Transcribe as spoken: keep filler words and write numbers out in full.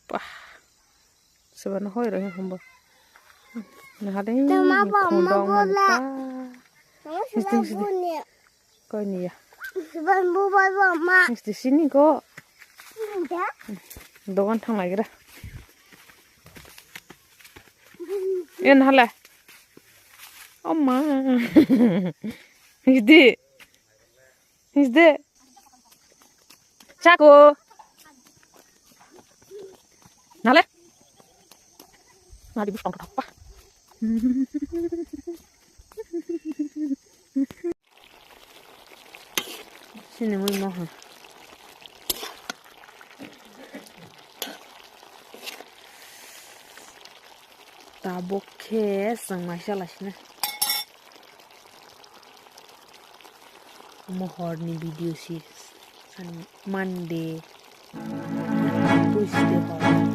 Pah. Sebana hoi roi humbo. Nahade. Tama ba, ma bola. Mama sila buni. Koi ni ya. Seban bu bai ba ma. Misti sini ko. Dogan thang lagi ra. Yan hala. Oma. Misti. Misti. Chako. Nale. Nali bus tong tong pa. Sini mui moha. Tabuk khe chwng maisa laisina. Mohorni video si Monday, Tuesday hor.